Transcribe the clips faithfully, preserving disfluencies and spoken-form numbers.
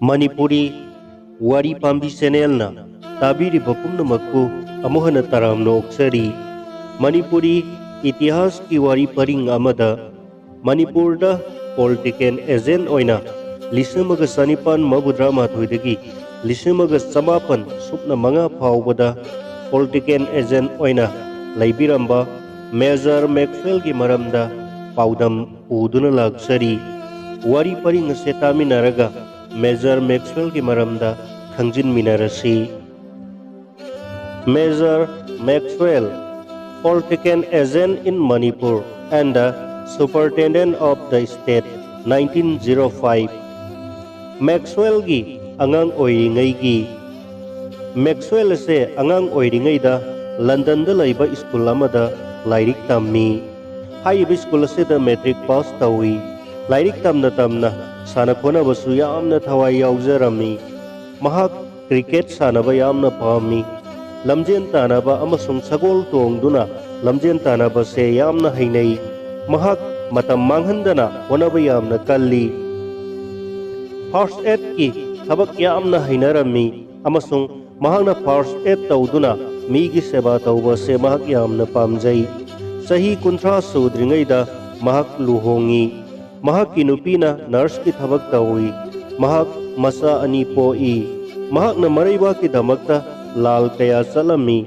ꯃꯅꯤꯄꯨꯔꯤ ꯋꯥꯔꯤ ꯄꯥꯝꯕꯤ ꯆꯦꯅꯦꯜꯅ ꯇꯥꯕꯤꯔꯤꯕ ꯄꯨꯝꯅꯃꯛꯄꯨ ꯑꯃꯨꯛ ꯍꯟꯅ ꯇꯔꯥꯝꯅ ꯑꯣꯛꯆꯔꯤ꯫ ꯃꯅꯤꯄꯨꯔꯤ ꯏꯇꯤꯍꯥꯁꯀꯤ ꯋꯥꯔꯤ ꯄꯔꯤꯡ ꯑꯃꯗ ꯃꯅꯤꯄꯨꯔꯗ ꯄꯣꯂꯤꯇꯤꯀꯦꯜ ꯑꯦꯖꯦꯟ ꯑꯣꯏꯅ ꯂꯤꯁꯤꯡ ꯑꯃꯒ ꯆꯅꯤꯄꯥꯟ ꯃꯧꯗ꯭ꯔꯥ ꯃꯥꯊꯣꯏꯗꯒꯤ ꯂꯤꯁꯤꯡ ꯑꯃꯒ ꯆꯃꯥꯄꯟ ꯁꯨꯞꯅ ꯃꯉꯥ ꯐꯥꯎꯕꯗ ꯄꯣꯂꯤꯇꯤꯀꯦꯜ ꯑꯦꯖꯦꯟ ꯑꯣꯏꯅ ꯂꯩꯕꯤꯔꯝꯕ ꯃꯦꯖꯔ ꯃꯦꯛꯁꯋꯦꯜꯒꯤ ꯃꯔꯝꯗ ꯄꯥꯎꯗꯝ ꯄꯨꯗꯨꯅ ꯂꯥꯛꯆꯔꯤ꯫ ꯋꯥꯔꯤ ꯄꯔꯤꯡ ꯑꯁꯦ ꯇꯥꯃꯤꯟꯅꯔꯒ ꯃꯦꯖꯔ ꯃꯦꯛꯁꯋꯦꯜꯒꯤ ꯃꯔꯝꯗ ꯈꯪꯖꯤꯟꯃꯤꯟꯅꯔꯁꯤ꯫ Major Maxwell, political agent in Manipur and the Superintendent of the State, nineteen zero five꯫ ꯃꯦꯛꯁꯋꯦꯜꯒꯤ ꯑꯉꯥꯡ ꯑꯣꯏꯔꯤꯉꯩꯒꯤ꯫ ꯃꯦꯛꯁꯋꯦꯜ ꯑꯁꯦ ꯑꯉꯥꯡ ꯑꯣꯏꯔꯤꯉꯩꯗ ꯂꯟꯗꯟꯗ ꯂꯩꯕ ꯁ꯭ꯀꯨꯜ ꯑꯃꯗ ꯂꯥꯏꯔꯤꯛ ꯇꯝꯃꯤ꯫ ꯍꯥꯏꯔꯤꯕ ꯁ꯭ꯀꯨꯜ ꯑꯁꯤꯗ ꯃꯦꯇ꯭ꯔꯤꯛ ꯄꯥꯁ ꯇꯧꯏ꯫ ꯂꯥꯏꯔꯤꯛ ꯇꯝꯅ ꯇꯝꯅ ꯁꯥꯟꯅ ꯈꯣꯠꯅꯕꯁꯨ ꯌꯥꯝꯅ ꯊꯋꯥꯏ ꯌꯥꯎꯖꯔꯝꯃꯤ꯫ ꯃꯍꯥꯛ ꯀ꯭ꯔꯤꯀꯦꯠ ꯁꯥꯟꯅꯕ ꯌꯥꯝꯅ ꯄꯥꯝꯃꯤ꯫ ꯂꯝꯖꯦꯟ ꯇꯥꯟꯅꯕ ꯑꯃꯁꯨꯡ ꯁꯒꯣꯜ ꯇꯣꯡꯗꯨꯅ ꯂꯝꯖꯦꯟ ꯇꯥꯟꯅꯕꯁꯦ ꯌꯥꯝꯅ ꯍꯩꯅꯩ꯫ ꯃꯍꯥꯛ ꯃꯇꯝ ꯃꯥꯡꯍꯟꯗꯅ ꯍꯣꯠꯅꯕ ꯌꯥꯝꯅ ꯀꯜꯂꯤ꯫ ꯐꯥꯔꯁ ꯑꯦꯗꯀꯤ ꯊꯕꯛ ꯌꯥꯝꯅ ꯍꯩꯅꯔꯝꯃꯤ ꯑꯃꯁꯨꯡ ꯃꯍꯥꯛꯅ ꯐꯥꯔꯁ ꯑꯦꯗ ꯇꯧꯗꯨꯅ ꯃꯤꯒꯤ ꯁꯦꯕꯥ ꯇꯧꯕ ꯑꯁꯦ ꯃꯍꯥꯛ ꯌꯥꯝꯅ ꯄꯥꯝꯖꯩ꯫ ꯆꯍꯤ ꯀꯨꯟꯊ꯭ꯔꯥ ꯁꯨꯗ꯭ꯔꯤꯉꯩꯗ ꯃꯍꯥꯛ ꯂꯨꯍꯣꯡꯉꯤ꯫ ꯃꯍꯥꯛꯀꯤ ꯅꯨꯄꯤꯅ ꯅꯔꯁꯀꯤ ꯊꯕꯛ ꯇꯧꯏ꯫ ꯃꯍꯥꯛ ꯃꯆꯥ ꯑꯅꯤ ꯄꯣꯛꯏ꯫ ꯃꯍꯥꯛꯅ ꯃꯔꯩꯕꯥꯛꯀꯤꯗꯃꯛꯇ ꯂꯥꯜ ꯀꯌꯥ ꯆꯠꯂꯝꯃꯤ꯫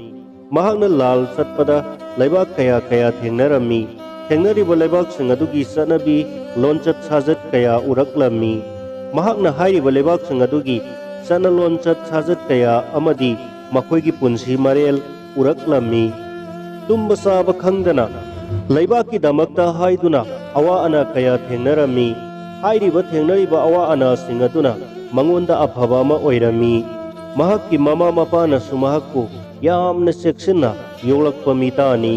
ꯃꯍꯥꯛꯅ ꯂꯥꯜ ꯆꯠꯄꯗ ꯂꯩꯕꯥꯛ ꯀꯌꯥ ꯀꯌꯥ ꯊꯦꯡꯅꯔꯝꯃꯤ꯫ ꯊꯦꯡꯅꯔꯤꯕ ꯂꯩꯕꯥꯛꯁꯤꯡ ꯑꯗꯨꯒꯤ ꯆꯠꯅꯕꯤ, ꯂꯣꯟꯆꯠ ꯁꯥꯖꯠ ꯀꯌꯥ ꯎꯔꯛꯂꯝꯃꯤ꯫ ꯃꯍꯥꯛꯅ ꯍꯥꯏꯔꯤꯕ ꯂꯩꯕꯥꯛꯁꯤꯡ ꯑꯗꯨꯒꯤ ꯆꯠꯅ ꯂꯣꯟꯆꯠ ꯁꯥꯖꯠ ꯀꯌꯥ ꯑꯃꯗꯤ ꯃꯈꯣꯏꯒꯤ ꯄꯨꯟꯁꯤ ꯃꯔꯦꯜ ꯎꯔꯛꯂꯝꯃꯤ꯫ ꯇꯨꯝꯕ ꯆꯥꯕ ꯈꯪꯗꯅ ꯂꯩꯕꯥꯛꯀꯤꯗꯃꯛꯇ ꯍꯥꯏꯗꯨꯅ ꯑꯋꯥ ꯑꯅꯥ ꯀꯌꯥ ꯊꯦꯡꯅꯔꯝꯃꯤ꯫ ꯍꯥꯏꯔꯤꯕ ꯊꯦꯡꯅꯔꯤꯕ ꯑꯋꯥ ꯑꯅꯥꯁꯤꯡ ꯑꯗꯨꯅ ꯃꯉꯣꯟꯗ ꯑꯐꯕ ꯑꯃ ꯑꯣꯏꯔꯝꯃꯤ꯫ ꯃꯍꯥꯛꯀꯤ ꯃꯃꯥ ꯃꯄꯥꯅꯁꯨ ꯃꯍꯥꯛꯄꯨ ꯌꯥꯝꯅ ꯆꯦꯛꯁꯤꯟꯅ ꯌꯣꯛꯂꯛꯄ ꯃꯤꯇꯥꯅꯤ꯫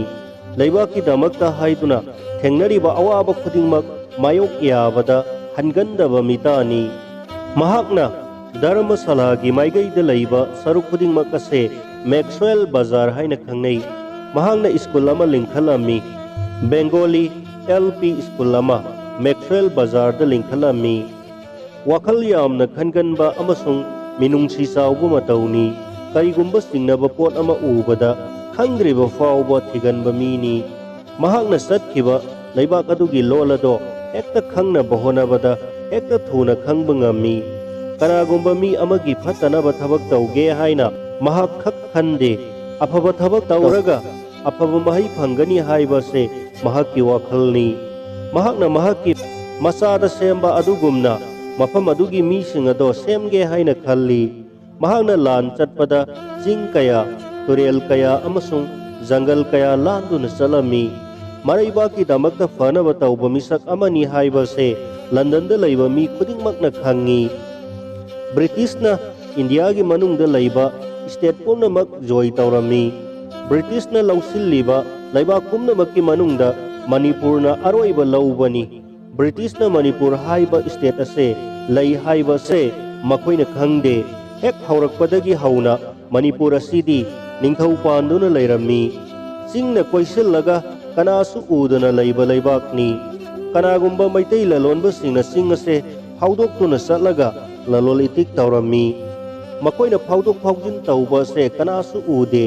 ꯂꯩꯕꯥꯛꯀꯤꯗꯃꯛꯇ ꯍꯥꯏꯗꯨꯅ ꯊꯦꯡꯅꯔꯤꯕ ꯑꯋꯥꯕ ꯈꯨꯗꯤꯡꯃꯛ ꯃꯥꯌꯣꯛ ꯌꯥꯕꯗ ꯍꯟꯒꯟꯗꯕ ꯃꯤꯇꯥꯅꯤ꯫ ꯃꯍꯥꯛꯅ ꯙꯔꯃꯁꯥꯂꯥꯒꯤ ꯃꯥꯏꯀꯩꯗ ꯂꯩꯕ ꯁꯔꯨꯛ ꯈꯨꯗꯤꯡꯃꯛ ꯑꯁꯦ ꯃꯦꯛꯁꯋꯦꯜ ꯕꯖꯥꯔ ꯍꯥꯏꯅ ꯈꯪꯅꯩ꯫ ꯃꯍꯥꯛꯅ ꯁ꯭ꯀꯨꯜ ꯑꯃ ꯂꯤꯡꯈꯠꯂꯝꯃꯤ꯫ ꯕꯦꯡꯒꯣꯂꯤ ꯑꯦꯜ ꯄꯤ ꯁ꯭ꯀꯨꯜ ꯑꯃ ꯃꯦꯛꯁꯋꯦꯜ ꯕꯖꯥꯔꯗ ꯂꯤꯡꯈꯠꯂꯝꯃꯤ꯫ ꯋꯥꯈꯜ ꯌꯥꯝꯅ ꯈꯟꯒꯟꯕ ꯑꯃꯁꯨꯡ ꯃꯤꯅꯨꯡꯁꯤ ꯆꯥꯎꯕ ꯃꯇꯧꯅꯤ꯫ ꯀꯔꯤꯒꯨꯝꯕ ꯆꯤꯡꯅꯕ ꯄꯣꯠ ꯑꯃ ꯎꯕꯗ ꯈꯪꯗ꯭ꯔꯤꯕ ꯐꯥꯎꯕ ꯊꯤꯒꯟꯕ ꯃꯤꯅꯤ꯫ ꯃꯍꯥꯛꯅ ꯆꯠꯈꯤꯕ ꯂꯩꯕꯥꯛ ꯑꯗꯨꯒꯤ ꯂꯣꯜ ꯑꯗꯣ ꯍꯦꯛꯇ ꯈꯪꯅꯕ ꯍꯣꯠꯅꯕꯗ ꯍꯦꯛꯇ ꯊꯨꯅ ꯈꯪꯕ ꯉꯝꯃꯤ꯫ ꯀꯅꯥꯒꯨꯝꯕ ꯃꯤ ꯑꯃꯒꯤ ꯐꯠꯇꯅꯕ ꯊꯕꯛ ꯇꯧꯒꯦ ꯍꯥꯏꯅ ꯃꯍꯥꯛ ꯈꯛ ꯈꯟꯗꯦ꯫ ꯑꯐꯕ ꯊꯕꯛ ꯇꯧꯔꯒ ꯑꯐꯕ ꯃꯍꯩ ꯐꯪꯒꯅꯤ ꯍꯥꯏꯕꯁꯦ ꯃꯍꯥꯛꯀꯤ ꯋꯥꯈꯜꯅꯤ꯫ ꯃꯍꯥꯛꯅ ꯃꯍꯥꯛꯀꯤ ꯃꯆꯥꯗ ꯁꯦꯝꯕ ꯑꯗꯨꯒꯨꯝꯅ ꯃꯐꯝ ꯑꯗꯨꯒꯤ ꯃꯤꯁꯤꯡ ꯑꯗꯣ ꯁꯦꯝꯒꯦ ꯍꯥꯏꯅ ꯈꯜꯂꯤ꯫ ꯃꯍꯥꯛꯅ ꯂꯥꯟ ꯆꯠꯄꯗ ꯆꯤꯡ ꯀꯌꯥ, ꯇꯨꯔꯦꯜ ꯀꯌꯥ ꯑꯃꯁꯨꯡ ꯖꯪꯒꯜ ꯀꯌꯥ ꯂꯥꯟꯗꯨꯅ ꯆꯠꯂꯝꯃꯤ꯫ ꯃꯔꯩꯕꯥꯛꯀꯤꯗꯃꯛꯇ ꯐꯅꯕ ꯇꯧꯕ ꯃꯤꯁꯛ ꯑꯃꯅꯤ ꯍꯥꯏꯕꯁꯦ ꯂꯟꯗꯟꯗ ꯂꯩꯕ ꯃꯤ ꯈꯨꯗꯤꯡꯃꯛꯅ ꯈꯪꯉꯤ꯫ ꯕ꯭ꯔꯤꯇꯤꯁꯅ ꯏꯟꯗꯤꯌꯥꯒꯤ ꯃꯅꯨꯡꯗ ꯂꯩꯕ ꯁ꯭ꯇꯦꯠ ꯄꯨꯝꯅꯃꯛ ꯖꯣꯏ ꯇꯧꯔꯝꯃꯤ꯫ ꯕ꯭ꯔꯤꯇꯤꯁꯅ ꯂꯧꯁꯤꯜꯂꯤꯕ ꯂꯩꯕꯥꯛ ꯄꯨꯝꯅꯃꯛꯀꯤ ꯃꯅꯨꯡꯗ ꯃꯅꯤꯄꯨꯔꯅ ꯑꯔꯣꯏꯕ ꯂꯧꯕꯅꯤ꯫ ꯕ꯭ꯔꯤꯇꯤꯁꯅ ꯃꯅꯤꯄꯨꯔ ꯍꯥꯏꯕ ꯁ꯭ꯇꯦꯠ ꯑꯁꯦ ꯂꯩ ꯍꯥꯏꯕꯁꯦ ꯃꯈꯣꯏꯅ ꯈꯪꯗꯦ꯫ ꯍꯦꯛ ꯍꯧꯔꯛꯄꯗꯒꯤ ꯍꯧꯅ ꯃꯅꯤꯄꯨꯔ ꯑꯁꯤꯗꯤ ꯅꯤꯡꯊꯧ ꯄꯥꯟꯗꯨꯅ ꯂꯩꯔꯝꯃꯤ꯫ ꯆꯤꯡꯅ ꯀꯣꯏꯁꯤꯜꯂꯒ ꯀꯅꯥꯁꯨ ꯎꯗꯅ ꯂꯩꯕ ꯂꯩꯕꯥꯛꯅꯤ꯫ ꯀꯅꯥꯒꯨꯝꯕ ꯃꯩꯇꯩ ꯂꯂꯣꯟꯕꯁꯤꯡꯅ ꯆꯤꯡ ꯑꯁꯦ ꯐꯥꯎꯗꯣꯛꯇꯨꯅ ꯆꯠꯂꯒ ꯂꯂꯣꯟ ꯏꯇꯤꯛ ꯇꯧꯔꯝꯃꯤ꯫ ꯃꯈꯣꯏꯅ ꯐꯥꯎꯗꯣꯛ ꯐꯥꯎꯖꯤꯟ ꯇꯧꯕ ꯑꯁꯦ ꯀꯅꯥꯁꯨ ꯎꯗꯦ꯫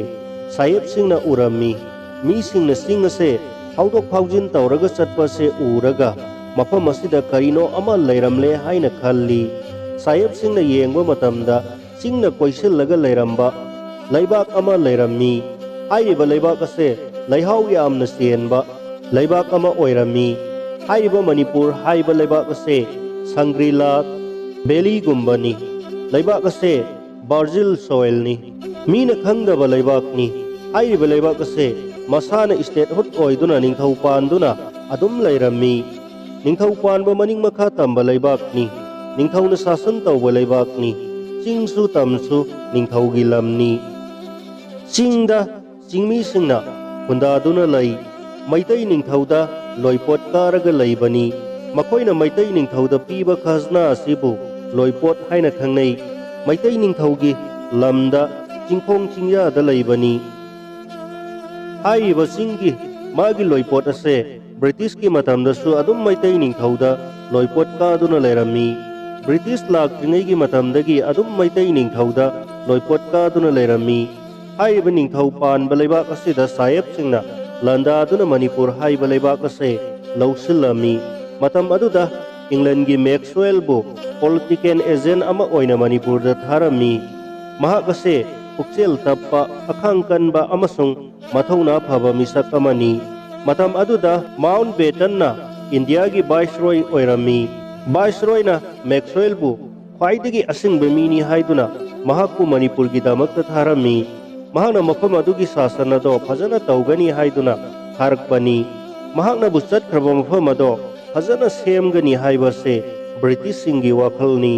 ꯁꯥꯍꯦꯕꯁꯤꯡꯅ ꯎꯔꯝꯃꯤ꯫ ꯃꯤꯁꯤꯡꯅ ꯆꯤꯡ ꯑꯁꯦ ꯐꯥꯎꯗꯣꯛ ꯐꯥꯎꯖꯤꯟ ꯇꯧꯔꯒ ꯆꯠꯄ ꯑꯁꯦ ꯎꯔꯒ ꯃꯐꯝ ꯑꯁꯤꯗ ꯀꯔꯤꯅꯣ ꯑꯃ ꯂꯩꯔꯝꯂꯦ ꯍꯥꯏꯅ ꯈꯜꯂꯤ꯫ ꯁꯥꯍꯦꯕꯁꯤꯡꯅ ꯌꯦꯡꯕ ꯃꯇꯝꯗ ꯆꯤꯡꯅ ꯀꯣꯏꯁꯤꯜꯂꯒ ꯂꯩꯔꯝꯕ ꯂꯩꯕꯥꯛ ꯑꯃ ꯂꯩꯔꯝꯃꯤ꯫ ꯍꯥꯏꯔꯤꯕ ꯂꯩꯕꯥꯛ ꯑꯁꯦ ꯂꯩꯍꯥꯎ ꯌꯥꯝꯅ ꯆꯦꯟꯕ ꯂꯩꯕꯥꯛ ꯑꯃ ꯑꯣꯏꯔꯝꯃꯤ꯫ ꯍꯥꯏꯔꯤꯕ ꯃꯅꯤꯄꯨꯔ ꯍꯥꯏꯕ ꯂꯩꯕꯥꯛ ꯑꯁꯦ ꯁꯪꯒ꯭ꯔꯤꯂꯥ ꯚꯦꯂꯤꯒꯨꯝꯕꯅꯤ꯫ ꯂꯩꯕꯥꯛ ꯑꯁꯦ ꯕꯥꯔꯖꯤꯜ ꯁꯣꯏꯜꯅꯤ꯫ ꯃꯤꯅ ꯈꯪꯗꯕ ꯂꯩꯕꯥꯛꯅꯤ꯫ ꯍꯥꯏꯔꯤꯕ ꯂꯩꯕꯥꯛ ꯑꯁꯦ ꯃꯁꯥꯅ ꯁ꯭ꯇꯦꯠꯍꯨꯗ ꯑꯣꯏꯗꯨꯅ ꯅꯤꯡꯊꯧ ꯄꯥꯟꯗꯨꯅ ꯑꯗꯨꯝ ꯂꯩꯔꯝꯃꯤ꯫ ꯅꯤꯡꯊꯧ ꯄꯥꯟꯕ ꯃꯅꯤꯡ ꯃꯈꯥ ꯇꯝꯕ ꯂꯩꯕꯥꯛꯅꯤ꯫ ꯅꯤꯡꯊꯧꯅ ꯁꯥꯁꯟ ꯇꯧꯕ ꯂꯩꯕꯥꯛꯅꯤ꯫ ꯆꯤꯡꯁꯨ ꯇꯝꯁꯨ ꯅꯤꯡꯊꯧꯒꯤ ꯂꯝꯅꯤ꯫ ꯆꯤꯡꯗ ꯆꯤꯡꯃꯤꯁꯤꯡꯅ ꯈꯨꯟꯗꯥꯗꯨꯅ ꯂꯩ꯫ ꯃꯩꯇꯩ ꯅꯤꯡꯊꯧꯗ ꯂꯣꯏꯄꯣꯠ ꯀꯥꯔꯒ ꯂꯩꯕꯅꯤ꯫ ꯃꯈꯣꯏꯅ ꯃꯩꯇꯩ ꯅꯤꯡꯊꯧꯗ ꯄꯤꯕ ꯈꯖꯅꯥ ꯑꯁꯤꯕꯨ ꯂꯣꯏꯄꯣꯠ ꯍꯥꯏꯅ ꯈꯪꯅꯩ꯫ ꯃꯩꯇꯩ ꯅꯤꯡꯊꯧꯒꯤ ꯂꯝꯗ ꯆꯤꯡꯈꯣꯡ ꯆꯤꯡꯌꯥꯗ ꯂꯩꯕꯅꯤ꯫ ꯍꯥꯏꯔꯤꯕ ꯆꯤꯡꯒꯤ ꯃꯥꯒꯤ ꯂꯣꯏꯄꯣꯠ ꯑꯁꯦ ꯕ꯭ꯔꯤꯇꯤꯁꯀꯤ ꯃꯇꯝꯗꯁꯨ ꯑꯗꯨꯝ ꯃꯩꯇꯩ ꯅꯤꯡꯊꯧꯗ ꯂꯣꯏꯄꯣꯠ ꯀꯥꯗꯨꯅ ꯂꯩꯔꯝꯃꯤ꯫ ꯕ꯭ꯔꯤꯇꯤꯁ ꯂꯥꯛꯇ꯭ꯔꯤꯉꯩꯒꯤ ꯃꯇꯝꯗꯒꯤ ꯑꯗꯨꯝ ꯃꯩꯇꯩ ꯅꯤꯡꯊꯧꯗ ꯂꯣꯏꯄꯣꯠ ꯀꯥꯗꯨꯅ ꯂꯩꯔꯝꯃꯤ꯫ ꯍꯥꯏꯔꯤꯕ ꯅꯤꯡꯊꯧ ꯄꯥꯟꯕ ꯂꯩꯕꯥꯛ ꯑꯁꯤꯗ ꯁꯥꯍꯦꯕꯁꯤꯡꯅ ꯂꯥꯟꯗꯥꯗꯨꯅ ꯃꯅꯤꯄꯨꯔ ꯍꯥꯏꯕ ꯂꯩꯕꯥꯛ ꯑꯁꯦ ꯂꯧꯁꯤꯜꯂꯝꯃꯤ꯫ ꯃꯇꯝ ꯑꯗꯨꯗ ꯏꯪꯂꯦꯟꯒꯤ ꯃꯦꯛꯁꯋꯦꯜꯕꯨ ꯄꯣꯂꯤꯇꯤꯀꯦꯜ ꯑꯦꯖꯦꯟ ꯑꯃ ꯑꯣꯏꯅ ꯃꯅꯤꯄꯨꯔꯗ ꯊꯥꯔꯝꯃꯤ꯫ ꯃꯍꯥꯛ ꯑꯁꯦ ꯄꯨꯛꯆꯦꯜ ꯇꯞꯄ, ꯑꯈꯥꯡ ꯀꯟꯕ ꯑꯃꯁꯨꯡ ꯃꯊꯧꯅꯥ ꯐꯕ ꯃꯤꯁꯛ ꯑꯃꯅꯤ꯫ ꯃꯇꯝ ꯑꯗꯨꯗ ꯃꯥꯎꯟꯠ ꯕꯦꯇꯟꯅ ꯏꯟꯗꯤꯌꯥꯒꯤ ꯚꯥꯏꯁꯔꯣꯏ ꯑꯣꯏꯔꯝꯃꯤ꯫ ꯚꯥꯏꯁꯔꯣꯏꯅ ꯃꯦꯛꯁꯋꯦꯜꯕꯨ ꯈ꯭ꯋꯥꯏꯗꯒꯤ ꯑꯁꯤꯡꯕ ꯃꯤꯅꯤ ꯍꯥꯏꯗꯨꯅ ꯃꯍꯥꯛꯄꯨ ꯃꯅꯤꯄꯨꯔꯒꯤꯗꯃꯛꯇ ꯊꯥꯔꯝꯃꯤ꯫ ꯃꯍꯥꯛꯅ ꯃꯐꯝ ꯑꯗꯨꯒꯤ ꯁꯥꯁꯟ ꯑꯗꯣ ꯐꯖꯅ ꯇꯧꯒꯅꯤ ꯍꯥꯏꯗꯨꯅ ꯊꯥꯔꯛꯄꯅꯤ꯫ ꯃꯍꯥꯛꯅꯕꯨ ꯆꯠꯈ꯭ꯔꯕ ꯃꯐꯝ ꯑꯗꯣ ꯐꯖꯅ ꯁꯦꯝꯒꯅꯤ ꯍꯥꯏꯕꯁꯦ ꯕ꯭ꯔꯤꯇꯤꯁꯁꯤꯡꯒꯤ ꯋꯥꯈꯜꯅꯤ꯫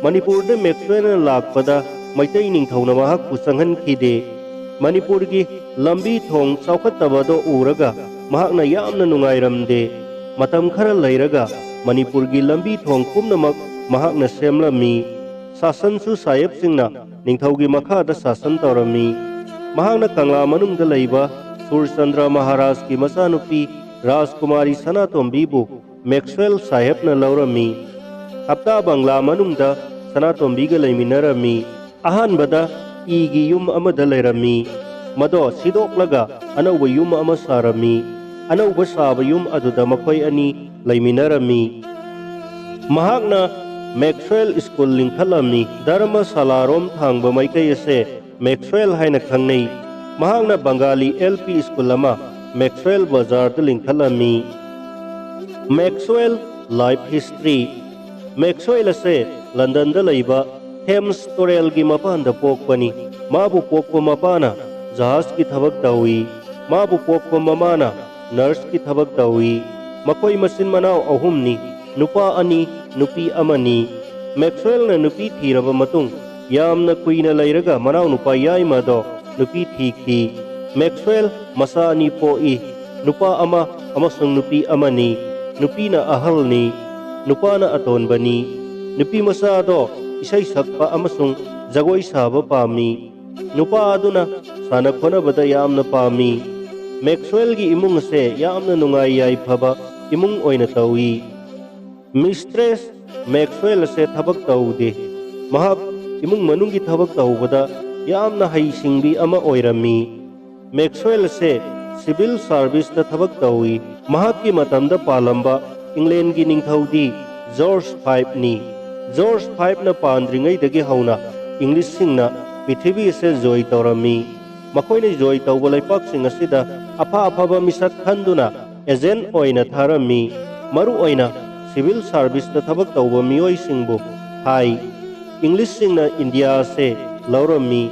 ꯃꯅꯤꯄꯨꯔꯗ ꯃꯦꯛꯁꯋꯦꯜꯅ ꯂꯥꯛꯄꯗ ꯃꯩꯇꯩ ꯅꯤꯡꯊꯧꯅ ꯃꯍꯥꯛꯄꯨ ꯆꯪꯍꯟꯈꯤꯗꯦ꯫ ꯃꯅꯤꯄꯨꯔꯒꯤ ꯂꯝꯕꯤ ꯊꯣꯡ ꯆꯥꯎꯈꯠꯇꯕꯗꯣ ꯎꯔꯒ ꯃꯍꯥꯛꯅ ꯌꯥꯝꯅ ꯅꯨꯡꯉꯥꯏꯔꯝꯗꯦ꯫ ꯃꯇꯝ ꯈꯔ ꯂꯩꯔꯒ ꯃꯅꯤꯄꯨꯔꯒꯤ ꯂꯝꯕꯤ ꯊꯣꯡ ꯄꯨꯝꯅꯃꯛ ꯃꯍꯥꯛꯅ ꯁꯦꯝꯂꯝꯃꯤ꯫ ꯁꯥꯁꯟꯁꯨ ꯁꯥꯍꯦꯕꯁꯤꯡꯅ ꯅꯤꯡꯊꯧꯒꯤ ꯃꯈꯥꯗ ꯁꯥꯁꯟ ꯇꯧꯔꯝꯃꯤ꯫ ꯃꯍꯥꯛꯅ ꯀꯪꯂꯥ ꯃꯅꯨꯡꯗ ꯂꯩꯕ ꯁꯨꯔꯆꯟꯗ꯭ꯔ ꯃꯍꯥꯔꯥꯖꯀꯤ ꯃꯆꯥꯅꯨꯄꯤ ꯔꯥꯖꯀꯨꯃꯥꯔꯤ ꯁꯅꯥꯇꯣꯝꯕꯤꯕꯨ ꯃꯦꯛꯁꯋꯦꯜ ꯁꯥꯍꯦꯕꯅ ꯂꯧꯔꯝꯃꯤ꯫ ꯍꯞꯇꯥ ꯕꯪꯂꯥ ꯃꯅꯨꯡꯗ ꯁꯅꯥꯇꯣꯝꯕꯤꯒ ꯂꯩꯃꯤꯟꯅꯔꯝꯃꯤ꯫ ꯑꯍꯥꯟꯕꯗ ꯏꯒꯤ ꯌꯨꯝ ꯑꯃꯗ ꯂꯩꯔꯝꯃꯤ꯫ ꯃꯗꯣ ꯁꯤꯗꯣꯛꯂꯒ ꯑꯅꯧꯕ ꯌꯨꯝ ꯑꯃ ꯁꯥꯔꯝꯃꯤ꯫ ꯑꯅꯧꯕ ꯁꯥꯕ ꯌꯨꯝ ꯑꯗꯨꯗ ꯃꯈꯣꯏ ꯑꯅꯤ ꯂꯩꯃꯤꯟꯅꯔꯝꯃꯤ꯫ ꯃꯍꯥꯛꯅ ꯃꯦꯛꯁꯋꯦꯜ ꯁ꯭ꯀꯨꯜ ꯂꯤꯡꯈꯠꯂꯝꯃꯤ꯫ ꯙꯔꯃꯁꯥꯂꯥꯔꯣꯝ ꯊꯥꯡꯕ ꯃꯥꯏꯀꯩ ꯑꯁꯦ ꯃꯦꯛꯁꯋꯦꯜ ꯍꯥꯏꯅ ꯈꯪꯅꯩ꯫ ꯃꯍꯥꯛꯅ ꯕꯪꯒꯥꯂꯤ ꯑꯦꯜ ꯄꯤ ꯁ꯭ꯀꯨꯜ ꯑꯃ ꯃꯦꯛꯁꯋꯦꯜ ꯕꯖꯥꯔꯗ ꯂꯤꯡꯈꯠꯂꯝꯃꯤ꯫ ꯃꯦꯛꯁꯋꯦꯜ ꯂꯥꯏꯐ ꯍꯤꯁꯇ꯭ꯔꯤ꯫ ꯃꯦꯛꯁꯋꯦꯜ ꯑꯁꯦ ꯂꯟꯗꯟꯗ ꯂꯩꯕ ꯊꯦꯝꯁ ꯇꯨꯔꯦꯜꯒꯤ ꯃꯄꯥꯟꯗ ꯄꯣꯛꯄꯅꯤ꯫ ꯃꯥꯕꯨ ꯄꯣꯛꯄ ꯃꯄꯥꯅ ꯖꯍꯥꯖꯀꯤ ꯊꯕꯛ ꯇꯧꯏ꯫ ꯃꯥꯕꯨ ꯄꯣꯛꯄ ꯃꯃꯥꯅ ꯅꯔꯁꯀꯤ ꯊꯕꯛ ꯇꯧꯏ꯫ ꯃꯈꯣꯏ ꯃꯆꯤꯟ ꯃꯅꯥꯎ ꯑꯍꯨꯝꯅꯤ, ꯅꯨꯄꯥ ꯑꯅꯤ, ꯅꯨꯄꯤ ꯑꯃꯅꯤ꯫ ꯃꯦꯛꯁꯋꯦꯜꯅ ꯅꯨꯄꯤ ꯊꯤꯔꯕ ꯃꯇꯨꯡ ꯌꯥꯝꯅ ꯀꯨꯏꯅ ꯂꯩꯔꯒ ꯃꯅꯥꯎꯅꯨꯄꯥ ꯌꯥꯏꯃꯗꯣ ꯅꯨꯄꯤ ꯊꯤꯈꯤ꯫ ꯃꯦꯛꯁꯋꯦꯜ ꯃꯆꯥ ꯑꯅꯤ ꯄꯣꯛꯏ, ꯅꯨꯄꯥ ꯑꯃ ꯑꯃꯁꯨꯡ ꯅꯨꯄꯤ ꯑꯃꯅꯤ꯫ ꯅꯨꯄꯤꯅ ꯑꯍꯜꯅꯤ, ꯅꯨꯄꯥꯅ ꯑꯇꯣꯟꯕꯅꯤ꯫ ꯅꯨꯄꯤ ꯃꯆꯥꯗꯣ ꯏꯁꯩ ꯁꯛꯄ ꯑꯃꯁꯨꯡ ꯖꯒꯣꯏ ꯁꯥꯕ ꯄꯥꯝꯃꯤ꯫ ꯅꯨꯄꯥ ꯑꯗꯨꯅ ꯁꯥꯟꯅ ꯈꯣꯠꯅꯕꯗ ꯌꯥꯝꯅ ꯄꯥꯝꯃꯤ꯫ ꯃꯦꯛꯁꯋꯦꯜꯒꯤ ꯏꯃꯨꯡ ꯑꯁꯦ ꯌꯥꯝꯅ ꯅꯨꯡꯉꯥꯏ ꯌꯥꯏꯐꯕ ꯏꯃꯨꯡ ꯑꯣꯏꯅ ꯇꯧꯏ꯫ ꯃꯤꯁꯇ꯭ꯔꯦꯁ ꯃꯦꯛꯁꯋꯦꯜ ꯑꯁꯦ ꯊꯕꯛ ꯇꯧꯗꯦ꯫ ꯃꯍꯥꯛ ꯏꯃꯨꯡ ꯃꯅꯨꯡꯒꯤ ꯊꯕꯛ ꯇꯧꯕꯗ ꯌꯥꯝꯅ ꯍꯩꯁꯤꯡꯕꯤ ꯑꯃ ꯑꯣꯏꯔꯝꯃꯤ꯫ ꯃꯦꯛꯁꯋꯦꯜ ꯑꯁꯦ ꯁꯤꯚꯤꯜ ꯁꯥꯔꯚꯤꯁꯇ ꯊꯕꯛ ꯇꯧꯏ꯫ ꯃꯍꯥꯛꯀꯤ ꯃꯇꯝꯗ ꯄꯥꯜꯂꯝꯕ ꯏꯪꯂꯦꯟꯒꯤ ꯅꯤꯡꯊꯧꯗꯤ ꯖꯣꯔꯖ ꯐꯥꯏꯚꯅꯤ꯫ ꯖꯣꯔꯖ ꯐꯥꯏꯚꯅ ꯄꯥꯟꯗ꯭ꯔꯤꯉꯩꯗꯒꯤ ꯍꯧꯅ ꯏꯪꯂꯤꯁꯁꯤꯡꯅ ꯄ꯭ꯔꯤꯊꯤꯕꯤ ꯑꯁꯦ ꯖꯣꯏ ꯇꯧꯔꯝꯃꯤ꯫ ꯃꯈꯣꯏꯅ ꯖꯣꯏ ꯇꯧꯕ ꯂꯩꯄꯥꯛꯁꯤꯡ ꯑꯁꯤꯗ ꯑꯐ ꯑꯐꯕ ꯃꯤꯁꯛ ꯈꯟꯗꯨꯅ ꯑꯦꯖꯦꯟ ꯑꯣꯏꯅ ꯊꯥꯔꯝꯃꯤ꯫ ꯃꯔꯨ ꯑꯣꯏꯅ ꯁꯤꯚꯤꯜ ꯁꯥꯔꯚꯤꯁꯇ ꯊꯕꯛ ꯇꯧꯕ ꯃꯤꯑꯣꯏꯁꯤꯡꯕꯨ ꯊꯥꯏ꯫ ꯏꯪꯂꯤꯁꯁꯤꯡꯅ ꯏꯟꯗꯤꯌꯥ ꯑꯁꯦ ꯂꯧꯔꯝꯃꯤ꯫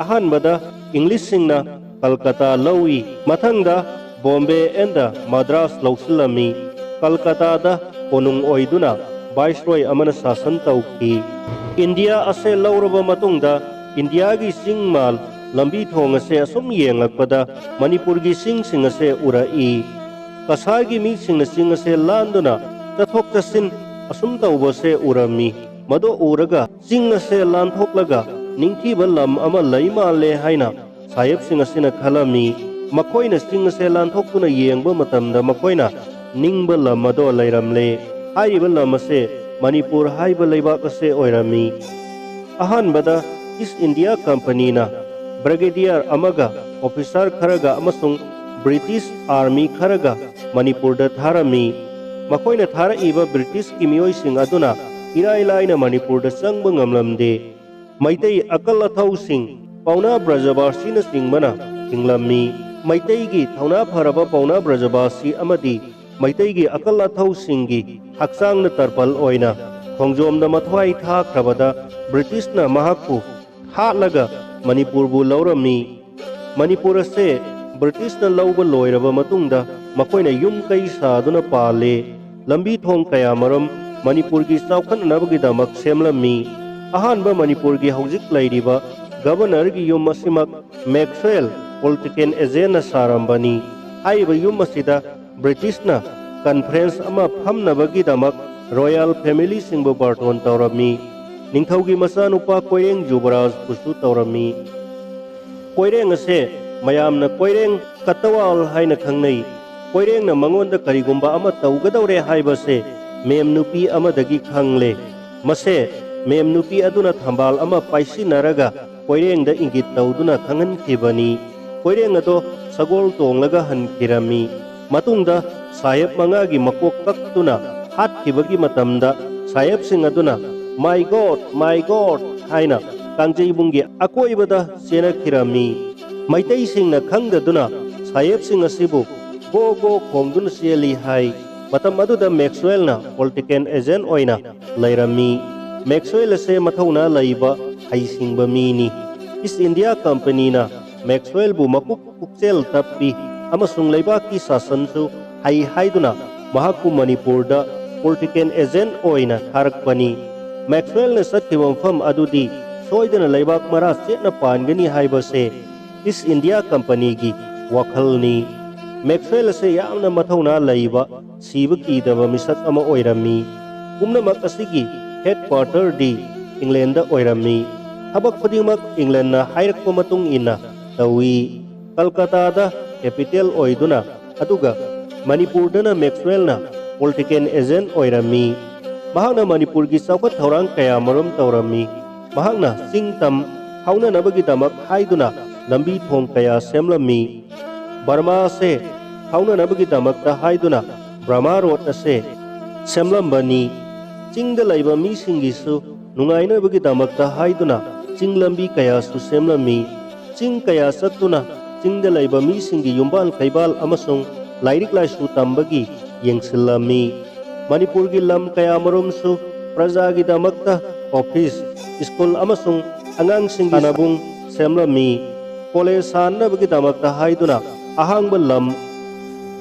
ꯑꯍꯥꯟꯕꯗ ꯏꯪꯂꯤꯁꯁꯤꯡꯅ ꯀꯜꯀꯇꯥ ꯂꯧꯏ꯫ ꯃꯊꯪꯗ ꯕꯣꯝꯕꯦ ꯑꯦꯟꯗ ꯃꯗ꯭ꯔꯥꯁ ꯂꯧꯁꯤꯜꯂꯝꯃꯤ꯫ ꯀꯜꯀꯇꯥꯗ ꯀꯣꯅꯨꯡ ꯑꯣꯏꯗꯨꯅ ꯚꯥꯏꯁꯔꯣꯏ ꯑꯃꯅ ꯁꯥꯁꯟ ꯇꯧꯈꯤ꯫ ꯏꯟꯗꯤꯌꯥ ꯑꯁꯦ ꯂꯧꯔꯕ ꯃꯇꯨꯡꯗ ꯏꯟꯗꯤꯌꯥꯒꯤ ꯆꯤꯡ ꯃꯥꯜ ꯂꯝꯕꯤ ꯊꯣꯡ ꯑꯁꯦ ꯑꯁꯨꯝ ꯌꯦꯡꯂꯛꯄꯗ ꯃꯅꯤꯄꯨꯔꯒꯤ ꯆꯤꯡꯁꯤꯡ ꯑꯁꯦ ꯎꯔꯛꯏ꯫ ꯀꯁꯥꯔꯒꯤ ꯃꯤꯁꯤꯡꯅ ꯆꯤꯡ ꯑꯁꯦ ꯂꯥꯟꯗꯨꯅ ꯆꯠꯊꯣꯛ ꯆꯠꯁꯤꯟ ꯑꯁꯨꯝ ꯇꯧꯕꯁꯦ ꯎꯔꯝꯃꯤ꯫ ꯃꯗꯨ ꯎꯔꯒ ꯆꯤꯡ ꯑꯁꯦ ꯂꯥꯟꯊꯣꯛꯂꯒ ꯅꯤꯡꯊꯤꯕ ꯂꯝ ꯑꯃ ꯂꯩ ꯃꯥꯜꯂꯦ ꯍꯥꯏꯅ ꯁꯥꯍꯦꯕꯁꯤꯡ ꯑꯁꯤꯅ ꯈꯜꯂꯝꯃꯤ꯫ ꯃꯈꯣꯏꯅ ꯆꯤꯡ ꯑꯁꯦ ꯂꯥꯟꯊꯣꯛꯇꯨꯅ ꯌꯦꯡꯕ ꯃꯇꯝꯗ ꯃꯈꯣꯏꯅ ꯅꯤꯡꯕ ꯂꯝ ꯑꯗꯣ ꯂꯩꯔꯝꯂꯦ꯫ ꯍꯥꯏꯔꯤꯕ ꯂꯝ ꯑꯁꯦ ꯃꯅꯤꯄꯨꯔ ꯍꯥꯏꯕ ꯂꯩꯕꯥꯛ ꯑꯁꯦ ꯑꯣꯏꯔꯝꯃꯤ꯫ ꯑꯍꯥꯟꯕꯗ ꯏꯁ ꯏꯟꯗꯤꯌꯥ ꯀꯝꯄꯅꯤꯅ ꯕ꯭ꯔꯤꯒꯦꯗꯤꯌꯔ ꯑꯃꯒ ꯑꯣꯐꯤꯁꯥꯔ ꯈꯔꯒ ꯑꯃꯁꯨꯡ ꯕ꯭ꯔꯤꯇꯤꯁ ꯑꯥꯔꯃꯤ ꯈꯔꯒ ꯃꯅꯤꯄꯨꯔꯗ ꯊꯥꯔꯝꯃꯤ꯫ ꯃꯈꯣꯏꯅ ꯊꯥꯔꯛꯏꯕ ꯕ꯭ꯔꯤꯇꯤꯁꯀꯤ ꯃꯤꯑꯣꯏꯁꯤꯡ ꯑꯗꯨꯅ ꯏꯔꯥꯏ ꯂꯥꯏꯅ ꯃꯅꯤꯄꯨꯔꯗ ꯆꯪꯕ ꯉꯝꯂꯝꯗꯦ꯫ ꯃꯩꯇꯩ ꯑꯀꯜ ꯑꯊꯧꯁꯤꯡ ꯄꯥꯎꯅꯥ ꯕ꯭ꯔꯖꯕꯥꯁꯤꯅꯆꯤꯡꯕꯅ ꯊꯤꯡꯂꯝꯃꯤ꯫ ꯃꯩꯇꯩꯒꯤ ꯊꯧꯅꯥ ꯐꯔꯕ ꯄꯥꯎꯅꯥ ꯕ꯭ꯔꯖꯕꯥꯁꯤ ꯑꯃꯗꯤ ꯃꯩꯇꯩꯒꯤ ꯑꯀꯜ ꯑꯊꯧꯁꯤꯡꯒꯤ ꯍꯛꯆꯥꯡꯅ ꯇꯔꯄꯜ ꯑꯣꯏꯅ ꯈꯣꯡꯖꯣꯝꯗ ꯃꯊ꯭ꯋꯥꯏ ꯊꯥꯈ꯭ꯔꯕꯗ ꯕ꯭ꯔꯤꯇꯤꯁꯅ ꯃꯍꯥꯛꯄꯨ ꯍꯥꯠꯂꯒ ꯃꯅꯤꯄꯨꯔꯕꯨ ꯂꯧꯔꯝꯃꯤ꯫ ꯃꯅꯤꯄꯨꯔ ꯑꯁꯦ ꯕ꯭ꯔꯤꯇꯤꯁꯅ ꯂꯧꯕ ꯂꯣꯏꯔꯕ ꯃꯇꯨꯡꯗ ꯃꯈꯣꯏꯅ ꯌꯨꯝ ꯀꯩ ꯁꯥꯗꯨꯅ ꯄꯥꯜꯂꯦ꯫ ꯂꯝꯕꯤ ꯊꯣꯡ ꯀꯌꯥꯃꯔꯨꯝ ꯃꯅꯤꯄꯨꯔꯒꯤ ꯆꯥꯎꯈꯠꯅꯅꯕꯒꯤꯗꯃꯛ ꯁꯦꯝꯂꯝꯃꯤ꯫ ꯑꯍꯥꯟꯕ ꯃꯅꯤꯄꯨꯔꯒꯤ ꯍꯧꯖꯤꯛ ꯂꯩꯔꯤꯕ ꯒꯕꯔꯅꯔꯒꯤ ꯌꯨꯝ ꯑꯁꯤꯃꯛ ꯃꯦꯛꯁꯋꯦꯜ ꯄꯣꯂꯤꯇꯤꯀꯦꯜ ꯑꯦꯖꯦꯟꯅ ꯁꯥꯔꯝꯕꯅꯤ꯫ ꯍꯥꯏꯔꯤꯕ ꯌꯨꯝ ꯑꯁꯤꯗ ꯕ꯭ꯔꯤꯇꯤꯁꯅ ꯀꯟꯐꯔꯦꯟꯁ ꯑꯃ ꯐꯝꯅꯕꯒꯤꯗꯃꯛ ꯔꯣꯌꯦꯜ ꯐꯦꯃꯤꯂꯤꯁꯤꯡꯕꯨ ꯕꯥꯔꯇꯣꯟ ꯇꯧꯔꯝꯃꯤ꯫ ꯅꯤꯡꯊꯧꯒꯤ ꯃꯆꯥꯅꯨꯄꯥ ꯀꯣꯏꯔꯦꯡ ꯖꯨꯕꯔꯥꯖꯄꯨꯁꯨ ꯇꯧꯔꯝꯃꯤ꯫ ꯀꯣꯏꯔꯦꯡ ꯑꯁꯦ ꯃꯌꯥꯝꯅ ꯀꯣꯏꯔꯦꯡ ꯀꯠꯇꯋꯥꯜ ꯍꯥꯏꯅ ꯈꯪꯅꯩ꯫ ꯀꯣꯏꯔꯦꯡꯅ ꯃꯉꯣꯟꯗ ꯀꯔꯤꯒꯨꯝꯕ ꯑꯃ ꯇꯧꯒꯗꯧꯔꯦ ꯍꯥꯏꯕꯁꯦ ꯃꯦꯝ ꯅꯨꯄꯤ ꯑꯃꯗꯒꯤ ꯈꯪꯂꯦ꯫ ꯃꯁꯦ ꯃꯦꯝ ꯅꯨꯄꯤ ꯑꯗꯨꯅ ꯊꯝꯕꯥꯜ ꯑꯃ ꯄꯥꯏꯁꯤꯟꯅꯔꯒ ꯀꯣꯏꯔꯦꯡꯗ ꯏꯪꯒꯤꯠ ꯇꯧꯗꯨꯅ ꯈꯪꯍꯟꯈꯤꯕꯅꯤ꯫ ꯀꯣꯏꯔꯦꯡ ꯑꯗꯣ ꯁꯒꯣꯜ ꯇꯣꯡꯂꯒ ꯍꯟꯈꯤꯔꯝꯃꯤ꯫ ꯃꯇꯨꯡꯗ ꯁꯥꯍꯦꯕ ꯃꯉꯥꯒꯤ ꯃꯀꯣꯛ ꯀꯛꯇꯨꯅ ꯍꯥꯠꯈꯤꯕꯒꯤ ꯃꯇꯝꯗ ꯁꯥꯍꯦꯕꯁꯤꯡ ꯑꯗꯨꯅ "My God, my God" ꯍꯥꯏꯅ ꯀꯥꯡꯖꯩꯕꯨꯡꯒꯤ ꯑꯀꯣꯏꯕꯗ ꯆꯦꯟꯅꯈꯤꯔꯝꯃꯤ꯫ ꯃꯩꯇꯩꯁꯤꯡꯅ ꯈꯪꯗꯗꯨꯅ ꯁꯥꯍꯦꯕꯁꯤꯡ ꯑꯁꯤꯕꯨ "Go, go" ꯈꯣꯡꯗꯨꯅ ꯆꯦꯜꯂꯤ ꯍꯥꯏ꯫ ꯃꯇꯝ ꯑꯗꯨꯗ ꯃꯦꯛꯁꯋꯦꯜꯅ ꯄꯣꯂꯤꯇꯤꯀꯦꯜ ꯑꯦꯖꯦꯟ ꯑꯣꯏꯅ ꯂꯩꯔꯝꯃꯤ꯫ ꯃꯦꯛꯁꯋꯦꯜ ꯑꯁꯦ ꯃꯊꯧꯅꯥ ꯂꯩꯕ, ꯍꯩꯁꯤꯡꯕ ꯃꯤꯅꯤ꯫ ꯏꯁ ꯏꯟꯗꯤꯌꯥ ꯀꯝꯄꯅꯤꯅ ꯃꯦꯛꯁꯋꯦꯜꯕꯨ ꯃꯄꯨꯛ ꯄꯨꯛꯆꯦꯜ ꯇꯞꯄꯤ ꯑꯃꯁꯨꯡ ꯂꯩꯕꯥꯛꯀꯤ ꯁꯥꯁꯟꯁꯨ ꯍꯩ ꯍꯥꯏꯗꯨꯅ ꯃꯍꯥꯛꯄꯨ ꯃꯅꯤꯄꯨꯔꯗ ꯄꯣꯂꯤꯇꯤꯀꯦꯜ ꯑꯦꯖꯦꯟ ꯑꯣꯏꯅ ꯊꯥꯔꯛꯄꯅꯤ꯫ ꯃꯦꯛꯁꯋꯦꯜꯅ ꯆꯠꯈꯤꯕ ꯃꯐꯝ ꯑꯗꯨꯗꯤ ꯁꯣꯏꯗꯅ ꯂꯩꯕꯥꯛ ꯃꯔꯥ ꯆꯦꯠꯅ ꯄꯥꯟꯒꯅꯤ ꯍꯥꯏꯕꯁꯦ ꯏꯁ ꯏꯟꯗꯤꯌꯥ ꯀꯝꯄꯅꯤꯒꯤ ꯋꯥꯈꯜꯅꯤ꯫ ꯃꯦꯛꯁꯋꯦꯜ ꯑꯁꯦ ꯌꯥꯝꯅ ꯃꯊꯧꯅꯥ ꯂꯩꯕ, ꯁꯤꯕ ꯀꯤꯗꯕ ꯃꯤꯁꯛ ꯑꯃ ꯑꯣꯏꯔꯝꯃꯤ꯫ ꯄꯨꯝꯅꯃꯛ ꯑꯁꯤꯒꯤ ꯍꯦꯗꯀ꯭ꯋꯥꯇꯔꯗꯤ ꯏꯪꯂꯦꯟꯗ ꯑꯣꯏꯔꯝꯃꯤ꯫ ꯊꯕꯛ ꯈꯨꯗꯤꯡꯃꯛ ꯏꯪꯂꯦꯟꯅ ꯍꯥꯏꯔꯛꯄ ꯃꯇꯨꯡ ꯏꯟꯅ ꯇꯧꯏ꯫ ꯀꯜꯀꯇꯥꯗ ꯀꯦꯄꯤꯇꯦꯜ ꯑꯣꯏꯗꯨꯅ, ꯑꯗꯨꯒ ꯃꯅꯤꯄꯨꯔꯗꯅ ꯃꯦꯛꯁꯋꯦꯜꯅ ꯄꯣꯂꯤꯇꯤꯀꯦꯜ ꯑꯦꯖꯦꯟ ꯑꯣꯏꯔꯝꯃꯤ꯫ ꯃꯍꯥꯛꯅ ꯃꯅꯤꯄꯨꯔꯒꯤ ꯆꯥꯎꯈꯠ ꯊꯧꯔꯥꯡ ꯀꯌꯥ ꯃꯔꯨꯝ ꯇꯧꯔꯝꯃꯤ꯫ ꯃꯍꯥꯛꯅ ꯆꯤꯡ ꯇꯝ ꯐꯥꯎꯅꯅꯕꯒꯤꯗꯃꯛ ꯍꯥꯏꯗꯨꯅ ꯂꯝꯕꯤ ꯊꯣꯡ ꯀꯌꯥ ꯁꯦꯝꯂꯝꯃꯤ꯫ ꯕꯔꯃꯥ ꯑꯁꯦ ꯐꯥꯎꯅꯅꯕꯒꯤꯗꯃꯛꯇ ꯍꯥꯏꯗꯨꯅ ꯕ꯭ꯔꯍꯃ ꯔꯣꯗ ꯑꯁꯦ ꯁꯦꯝꯂꯝꯕꯅꯤ꯫ ꯆꯤꯡꯗ ꯂꯩꯕ ꯃꯤꯁꯤꯡꯒꯤꯁꯨ ꯅꯨꯡꯉꯥꯏꯅꯕꯒꯤꯗꯃꯛꯇ ꯍꯥꯏꯗꯨꯅ ꯆꯤꯡ ꯂꯝꯕꯤ ꯀꯌꯥꯁꯨ ꯁꯦꯝꯂꯝꯃꯤ꯫ ꯆꯤꯡ ꯀꯌꯥ ꯆꯠꯇꯨꯅ ꯆꯤꯡꯗ ꯂꯩꯕ ꯃꯤꯁꯤꯡꯒꯤ ꯌꯨꯝꯕꯥꯜ ꯀꯩꯕꯥꯜ ꯑꯃꯁꯨꯡ ꯂꯥꯏꯔꯤꯛ ꯂꯥꯏꯁꯨ ꯇꯝꯕꯒꯤ ꯌꯦꯡꯁꯤꯜꯂꯝꯃꯤ꯫ ꯃꯅꯤꯄꯨꯔꯒꯤ ꯂꯝ ꯀꯌꯥꯃꯔꯨꯝꯁꯨ ꯄ꯭ꯔꯖꯥꯒꯤꯗꯃꯛꯇ ꯑꯣꯐꯤꯁ, ꯁ꯭ꯀꯨꯜ ꯑꯃꯁꯨꯡ ꯑꯉꯥꯡꯁꯤꯡꯒꯤ ꯁꯥꯟꯅꯕꯨꯡ ꯁꯦꯝꯂꯝꯃꯤ꯫ ꯀꯣꯂꯦꯖ ꯁꯥꯅꯕꯒꯤꯗꯃꯛꯇ ꯍꯥꯏꯗꯨꯅ ꯑꯍꯥꯡꯕ ꯂꯝ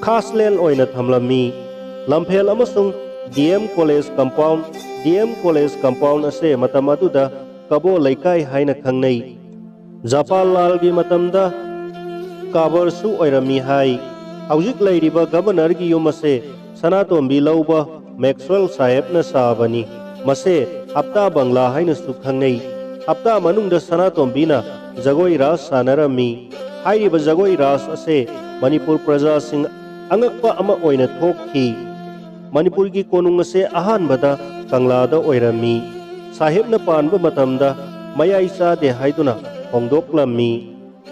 ꯈꯥꯁꯂꯦꯟ ꯑꯣꯏꯅ ꯊꯝꯂꯝꯃꯤ꯫ ꯂꯝꯐꯦꯜ ꯑꯃꯁꯨꯡ D M college compound, D M college compound ꯑꯁꯦ ꯃꯇꯝ ꯑꯗꯨꯗ ꯀꯕꯣ ꯂꯩꯀꯥꯏ ꯍꯥꯏꯅ ꯈꯪꯅꯩ꯫ ꯖꯄꯥꯟ ꯂꯥꯜꯒꯤ ꯃꯇꯝꯗ ꯀꯥꯕꯔꯁꯨ ꯑꯣꯏꯔꯝꯃꯤ ꯍꯥꯏ꯫ ꯍꯧꯖꯤꯛ ꯂꯩꯔꯤꯕ ꯒꯕꯔꯅꯔꯒꯤ ꯌꯨꯝ ꯑꯁꯦ ꯁꯅꯥꯇꯣꯝꯕꯤ ꯂꯧꯕ ꯃꯦꯛꯁꯋꯦꯜ ꯁꯥꯍꯦꯕꯅ ꯁꯥꯕꯅꯤ꯫ ꯃꯁꯦ ꯍꯞꯇꯥ ꯕꯪꯂꯥ ꯍꯥꯏꯅꯁꯨ ꯈꯪꯅꯩ꯫ ꯍꯞꯇꯥ ꯃꯅꯨꯡꯗ ꯁꯅꯥꯇꯣꯝꯕꯤꯅ ꯖꯒꯣꯏ ꯔꯥꯁ ꯁꯥꯟꯅꯔꯝꯃꯤ꯫ ꯍꯥꯏꯔꯤꯕ ꯖꯒꯣꯏ ꯔꯥꯁ ꯑꯁꯦ ꯃꯅꯤꯄꯨꯔ ꯄ꯭ꯔꯖꯥꯁꯤꯡ ꯑꯉꯛꯄ ꯑꯃ ꯑꯣꯏꯅ ꯊꯣꯛꯈꯤ꯫ ꯃꯅꯤꯄꯨꯔꯒꯤ ꯀꯣꯅꯨꯡ ꯑꯁꯦ ꯑꯍꯥꯟꯕꯗ ꯀꯪꯂꯥꯗ ꯑꯣꯏꯔꯝꯃꯤ꯫ ꯁꯥꯍꯦꯕꯅ ꯄꯥꯟꯕ ꯃꯇꯝꯗ ꯃꯌꯥꯏ ꯆꯥꯗꯦ ꯍꯥꯏꯗꯨꯅ ꯍꯣꯡꯗꯣꯛꯂꯝꯃꯤ꯫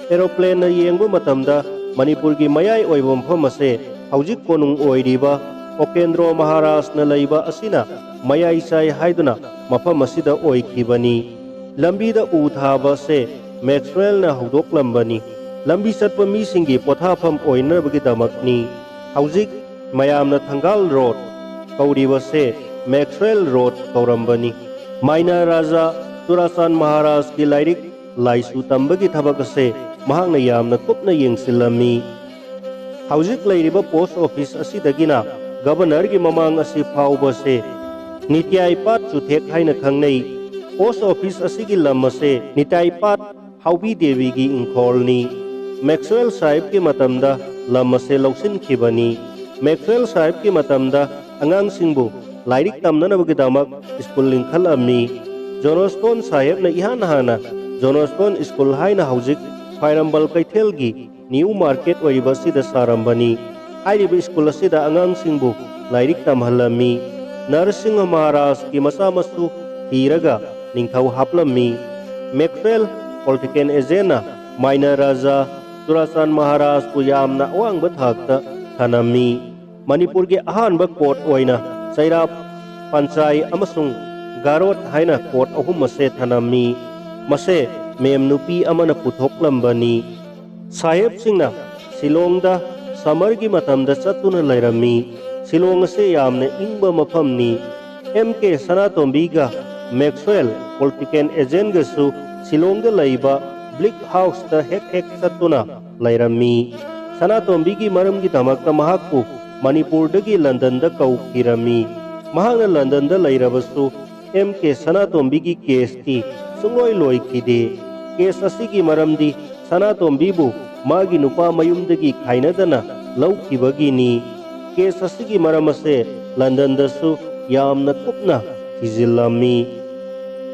ꯑꯦꯔꯣꯄ꯭ꯂꯦꯟꯅ ꯌꯦꯡꯕ ꯃꯇꯝꯗ ꯃꯅꯤꯄꯨꯔꯒꯤ ꯃꯌꯥꯏ ꯑꯣꯏꯕ ꯃꯐꯝ ꯑꯁꯦ ꯍꯧꯖꯤꯛ ꯀꯣꯅꯨꯡ ꯑꯣꯏꯔꯤꯕ ꯑꯣꯀꯦꯟꯗ꯭ꯔꯣ ꯃꯍꯥꯔꯥꯖꯅ ꯂꯩꯕ ꯑꯁꯤꯅ ꯃꯌꯥꯏ ꯆꯥꯏ ꯍꯥꯏꯗꯨꯅ ꯃꯐꯝ ꯑꯁꯤꯗ ꯑꯣꯏꯈꯤꯕꯅꯤ꯫ ꯂꯝꯕꯤꯗ ꯎ ꯊꯥꯕ ꯑꯁꯦ ꯃꯦꯛꯁꯋꯦꯜꯅ ꯍꯧꯗꯣꯛꯂꯝꯕꯅꯤ꯫ ꯂꯝꯕꯤ ꯆꯠꯄ ꯃꯤꯁꯤꯡꯒꯤ ꯄꯣꯊꯥꯐꯝ ꯑꯣꯏꯅꯕꯒꯤꯗꯃꯛꯅꯤ꯫ ꯍꯧꯖꯤꯛ ꯃꯌꯥꯝꯅ ꯊꯪꯒꯥꯜ ꯔꯣꯗ ꯀꯧꯔꯤꯕꯁꯦ ꯃꯦꯛꯁꯋꯦꯜ ꯔꯣꯗ ꯀꯧꯔꯝꯕꯅꯤ꯫ ꯃꯥꯏꯅꯥ ꯔꯥꯖꯥ ꯆꯨꯔꯥꯆꯥꯟ ꯃꯍꯥꯔꯥꯖꯀꯤ ꯂꯥꯏꯔꯤꯛ ꯂꯥꯏꯁꯨ ꯇꯝꯕꯒꯤ ꯊꯕꯛ ꯑꯁꯦ ꯃꯍꯥꯛꯅ ꯌꯥꯝꯅ ꯀꯨꯞꯅ ꯌꯦꯡꯁꯤꯜꯂꯝꯃꯤ꯫ ꯍꯧꯖꯤꯛ ꯂꯩꯔꯤꯕ ꯄꯣꯁ ꯑꯣꯐꯤꯁ ꯑꯁꯤꯗꯒꯤꯅ ꯒꯕꯔꯅꯔꯒꯤ ꯃꯃꯥꯡ ꯑꯁꯤ ꯐꯥꯎꯕꯁꯦ ꯅꯤꯇ꯭ꯌꯥꯏ ꯄꯥꯠ ꯆꯨꯊꯦꯛ ꯍꯥꯏꯅ ꯈꯪꯅꯩ꯫ ꯄꯣꯁ ꯑꯣꯐꯤꯁ ꯑꯁꯤꯒꯤ ꯂꯝ ꯑꯁꯦ ꯅꯤꯇ꯭ꯌꯥꯏ ꯄꯥꯠ ꯍꯥꯎꯕꯤ ꯗꯦꯕꯤꯒꯤ ꯏꯪꯈꯣꯜꯅꯤ꯫ ꯃꯦꯛꯁꯋꯦꯜ ꯁꯥꯍꯦꯕꯀꯤ ꯃꯇꯝꯗ ꯂꯝ ꯑꯁꯦ ꯂꯧꯁꯤꯟꯈꯤꯕꯅꯤ꯫ ꯃꯦꯛꯁꯋꯦꯜ ꯁꯥꯍꯦꯕꯀꯤ ꯃꯇꯝꯗ ꯑꯉꯥꯡꯁꯤꯡꯕꯨ ꯂꯥꯏꯔꯤꯛ ꯇꯝꯅꯅꯕꯒꯤꯗꯃꯛ ꯁ꯭ꯀꯨꯜ ꯂꯤꯡꯈꯠꯂꯝꯃꯤ꯫ ꯖꯣꯅꯣꯁꯇꯣꯟ ꯁꯥꯍꯦꯕꯅ ꯏꯍꯥꯟ ꯍꯥꯟꯅ ꯖꯣꯅꯣꯁꯇꯣꯟ ꯁ꯭ꯀꯨꯜ ꯍꯥꯏꯅ ꯍꯧꯖꯤꯛ ꯈ꯭ꯋꯥꯏꯔꯝꯕꯟ ꯀꯩꯊꯦꯜꯒꯤ ꯅ꯭ꯌꯨ ꯃꯥꯔꯀꯦꯠ ꯑꯣꯏꯔꯤꯕ ꯑꯁꯤꯗ ꯁꯥꯔꯝꯕꯅꯤ꯫ ꯍꯥꯏꯔꯤꯕ ꯁ꯭ꯀꯨꯜ ꯑꯁꯤꯗ ꯑꯉꯥꯡꯁꯤꯡꯕꯨ ꯂꯥꯏꯔꯤꯛ ꯇꯝꯍꯜꯂꯝꯃꯤ꯫ ꯅꯔꯁꯤꯡꯍ ꯃꯍꯥꯔꯥꯖꯀꯤ ꯃꯆꯥ ꯃꯁꯨ ꯊꯤꯔꯒ ꯅꯤꯡꯊꯧ ꯍꯥꯞꯂꯝꯃꯤ꯫ ꯃꯦꯛꯁꯋꯦꯜ ꯄꯣꯂꯤꯇꯤꯀꯦꯜ ꯑꯦꯖꯦꯟꯅ ꯃꯥꯏꯅ ꯔꯥꯖꯥ ꯆꯨꯔꯥꯆꯥꯟ ꯃꯍꯥꯔꯥꯖꯄꯨ ꯌꯥꯝꯅ ꯑꯋꯥꯡꯕ ꯊꯥꯛꯇ ꯊꯅꯝꯃꯤ꯫ ꯃꯅꯤꯄꯨꯔꯒꯤ ꯑꯍꯥꯟꯕ ꯀꯣꯔꯠ ꯑꯣꯏꯅ ꯆꯩꯔꯥꯞ, ꯄꯟꯆꯥꯏ ꯑꯃꯁꯨꯡ ꯒꯥꯔꯣꯠ ꯍꯥꯏꯅ ꯀꯣꯔꯠ ꯑꯍꯨꯝ ꯑꯁꯦ ꯊꯅꯝꯃꯤ꯫ ꯃꯁꯦ ꯃꯦꯝ ꯅꯨꯄꯤ ꯑꯃꯅ ꯄꯨꯊꯣꯛꯂꯝꯕꯅꯤ꯫ ꯁꯥꯍꯦꯕꯁꯤꯡꯅ ꯁꯤꯂꯣꯡꯗ ꯁꯝꯃꯔꯒꯤ ꯃꯇꯝꯗ ꯆꯠꯇꯨꯅ ꯂꯩꯔꯝꯃꯤ꯫ ꯁꯤꯂꯣꯡ ꯑꯁꯦ ꯌꯥꯝꯅ ꯏꯪꯕ ꯃꯐꯝꯅꯤ꯫ ꯑꯦꯝ ꯀꯦ ꯁꯅꯥꯇꯣꯝꯕꯤꯒ ꯃꯦꯛꯁꯋꯦꯜ ꯄꯣꯂꯤꯇꯤꯀꯦꯜ ꯑꯦꯖꯦꯟꯒꯁꯨ ꯁꯤꯂꯣꯡꯗ ꯂꯩꯕ ꯕ꯭ꯂꯤꯛ ꯍꯥꯎꯁꯇ ꯍꯦꯛ ꯍꯦꯛ ꯆꯠꯇꯨꯅ ꯂꯩꯔꯝꯃꯤ꯫ ꯁꯅꯥꯇꯣꯝꯕꯤꯒꯤ ꯃꯔꯝꯒꯤꯗꯃꯛꯇ ꯃꯍꯥꯛꯄꯨ ꯃꯅꯤꯄꯨꯔꯗꯒꯤ ꯂꯟꯗꯟꯗ ꯀꯧꯈꯤꯔꯝꯃꯤ꯫ ꯃꯍꯥꯛꯅ ꯂꯟꯗꯟꯗ ꯂꯩꯔꯕꯁꯨ ꯑꯦꯝ ꯀꯦ ꯁꯅꯥꯇꯣꯝꯕꯤꯒꯤ ꯀꯦꯁꯇꯤ ꯁꯨꯡꯂꯣꯏ ꯂꯣꯏꯈꯤꯗꯦ꯫ ꯀꯦꯁ ꯑꯁꯤꯒꯤ ꯃꯔꯝꯗꯤ ꯁꯅꯥꯇꯣꯝꯕꯤꯕꯨ ꯃꯥꯒꯤ ꯅꯨꯄꯥ ꯃꯌꯨꯝꯗꯒꯤ ꯈꯥꯏꯅꯗꯅ ꯂꯧꯈꯤꯕꯒꯤꯅꯤ꯫ ꯀꯦꯁ ꯑꯁꯤꯒꯤ ꯃꯔꯝ ꯑꯁꯦ ꯂꯟꯗꯟꯗꯁꯨ ꯌꯥꯝꯅ ꯀꯨꯞꯅ ꯊꯤꯖꯤꯜꯂꯝꯃꯤ꯫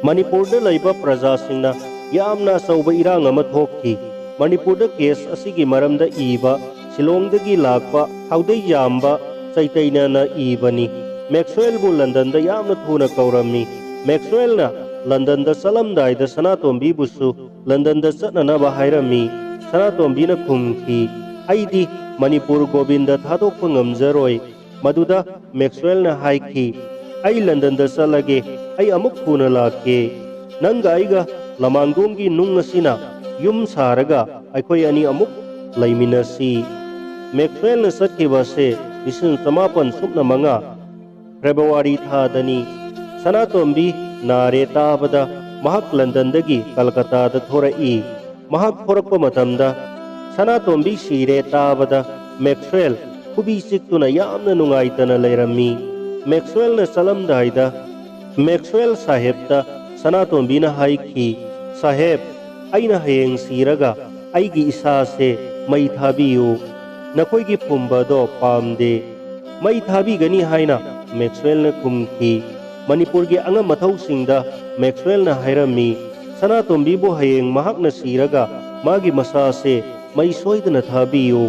ꯃꯅꯤꯄꯨꯔꯗ ꯂꯩꯕ ꯄ꯭ꯔꯖꯥꯁꯤꯡꯅ ꯌꯥꯝꯅ ꯑꯆꯧꯕ ꯏꯔꯥꯡ ꯑꯃ ꯊꯣꯛꯈꯤ꯫ ꯃꯅꯤꯄꯨꯔꯗ ꯀꯦꯁ ꯑꯁꯤꯒꯤ ꯃꯔꯝꯗ ꯏꯕ ꯁꯤꯂꯣꯡꯗꯒꯤ ꯂꯥꯛꯄ ꯍꯥꯎꯗꯩ ꯌꯥꯝꯕ ꯆꯩꯇꯩꯅꯅ ꯏꯕꯅꯤ꯫ ꯃꯦꯛꯁꯋꯦꯜꯕꯨ ꯂꯟꯗꯟꯗ ꯌꯥꯝꯅ ꯊꯨꯅ ꯀꯧꯔꯝꯃꯤ꯫ ꯃꯦꯛꯁꯋꯦꯜꯅ ꯂꯟꯗꯟꯗ ꯆꯠꯂꯝꯗꯥꯏꯗ ꯁꯅꯥꯇꯣꯝꯕꯤꯕꯨꯁꯨ ꯂꯟꯗꯟꯗ ꯆꯠꯅꯅꯕ ꯍꯥꯏꯔꯝꯃꯤ꯫ ꯁꯅꯥꯇꯣꯝꯕꯤꯅ ꯈꯨꯝꯈꯤ, "ꯑꯩꯗꯤ ꯃꯅꯤꯄꯨꯔ ꯒꯣꯕꯤꯟꯗ ꯊꯥꯗꯣꯛꯄ ꯉꯝꯖꯔꯣꯏ꯫" ꯃꯗꯨꯗ ꯃꯦꯛꯁꯋꯦꯜꯅ ꯍꯥꯏꯈꯤ, "ꯑꯩ ꯂꯟꯗꯟꯗ ꯆꯠꯂꯒꯦ, ꯑꯩ ꯑꯃꯨꯛ ꯊꯨꯅ ꯂꯥꯛꯀꯦ꯫ ꯅꯪꯒ ꯑꯩꯒ ꯂꯃꯥꯡꯗꯣꯡꯒꯤ ꯅꯨꯡ ꯑꯁꯤꯅ ꯌꯨꯝ ꯁꯥꯔꯒ ꯑꯩꯈꯣꯏ ꯑꯅꯤ ꯑꯃꯨꯛ ꯂꯩꯃꯤꯟꯅꯁꯤ꯫" ꯃꯦꯛꯁꯋꯦꯜꯅ ꯆꯠꯈꯤꯕ ꯑꯁꯦ ꯂꯤꯁꯤꯡ ꯆꯃꯥꯄꯟ ꯁꯨꯞꯅ ꯃꯉꯥ ꯐꯦꯕ꯭ꯔꯨꯋꯥꯔꯤ ꯊꯥꯗꯅꯤ꯫ ꯁꯅꯥꯇꯣꯝꯕꯤ ꯅꯥꯔꯦ ꯇꯥꯕꯗ ꯃꯍꯥꯛ ꯂꯟꯗꯟꯗꯒꯤ ꯀꯜꯀꯇꯥꯗ ꯊꯣꯔꯛꯏ꯫ ꯃꯍꯥꯛ ꯊꯣꯔꯛꯄ ꯃꯇꯝꯗ ꯁꯅꯥꯇꯣꯝꯕꯤ ꯁꯤꯔꯦ ꯇꯥꯕꯗ ꯃꯦꯛꯁꯋꯦꯜ ꯈꯨꯕꯤ ꯆꯤꯛꯇꯨꯅ ꯌꯥꯝꯅ ꯅꯨꯡꯉꯥꯏꯇꯅ ꯂꯩꯔꯝꯃꯤ꯫ ꯃꯦꯛꯁꯋꯦꯜꯅ ꯆꯠꯂꯝꯗꯥꯏꯗ ꯃꯦꯛꯁꯋꯦꯜ ꯁꯥꯍꯦꯕꯇ ꯁꯅꯥꯇꯣꯝꯕꯤꯅ ꯍꯥꯏꯈꯤ, "ꯁꯥꯍꯦꯕ, ꯑꯩꯅ ꯍꯌꯦꯡ ꯁꯤꯔꯒ ꯑꯩꯒꯤ ꯏꯁꯥꯁꯦ ꯃꯩ ꯊꯥꯕꯤꯌꯨ꯫ ꯅꯈꯣꯏꯒꯤ ꯐꯨꯝꯕꯗꯣ ꯄꯥꯝꯗꯦ꯫ ꯃꯩ ꯊꯥꯕꯤꯒꯅꯤ" ꯍꯥꯏꯅ ꯃꯦꯛꯁꯋꯦꯜꯅ ꯈꯨꯝꯈꯤ꯫ ꯃꯅꯤꯄꯨꯔꯒꯤ ꯑꯉꯝ ꯑꯊꯧꯁꯤꯡꯗ ꯃꯦꯛꯁꯋꯦꯜꯅ ꯍꯥꯏꯔꯝꯃꯤ, "ꯁꯅꯥꯇꯣꯝꯕꯤꯕꯨ ꯍꯌꯦꯡ ꯃꯍꯥꯛꯅ ꯁꯤꯔꯒ ꯃꯥꯒꯤ ꯃꯁꯥꯁꯦ ꯃꯩ ꯁꯣꯏꯗꯅ ꯊꯥꯕꯤꯌꯨ꯫